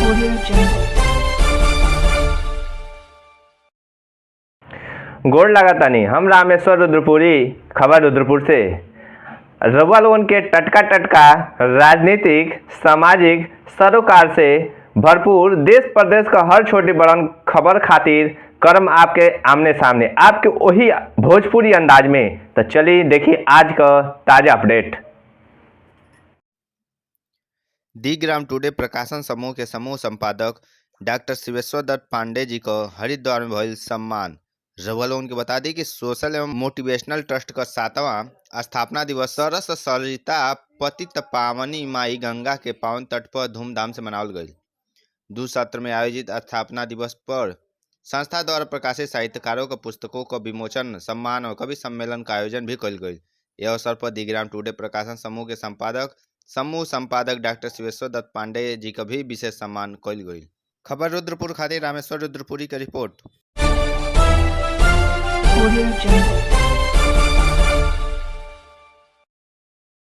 Audio Jungle. गोड़ लागतानी। हम रामेश्वर रुद्रपुरी, खबर रुद्रपुर से। रउआ लोगन के टटका टटका राजनीतिक, सामाजिक सरोकार से भरपूर देश प्रदेश का हर छोटी बड़न खबर खातिर करम आपके आमने सामने आपके वही भोजपुरी अंदाज में। तो चलिए देखिए आज का ताज़ा अपडेट। दी ग्राम टुडे प्रकाशन समूह के समूह संपादक डॉक्टर शिवेश्वर दत्त पांडे जी को हरिद्वार में भइल सम्मान। रउआ लोगन के बता दी कि सोशल एवं मोटिवेशनल ट्रस्ट का 7वां स्थापना दिवस सरस सरिता पतित पावनी माई गंगा के पावन तट पर धूमधाम से मनावल गईल। दू सत्र में आयोजित स्थापना दिवस पर संस्था द्वारा प्रकाशित साहित्यकारों के पुस्तकों का विमोचन, सम्मान और कवि सम्मेलन का आयोजन भी कईल गईल। यह अवसर पर दी ग्राम टुडे प्रकाशन समूह के संपादक, समूह संपादक डॉक्टर शिवेश्वर दत्त पांडे जी का भी विशेष सम्मान कईल गईल। खबर रुद्रपुर खातिर रामेश्वर रुद्रपुरी के रिपोर्ट। Audio Jungle.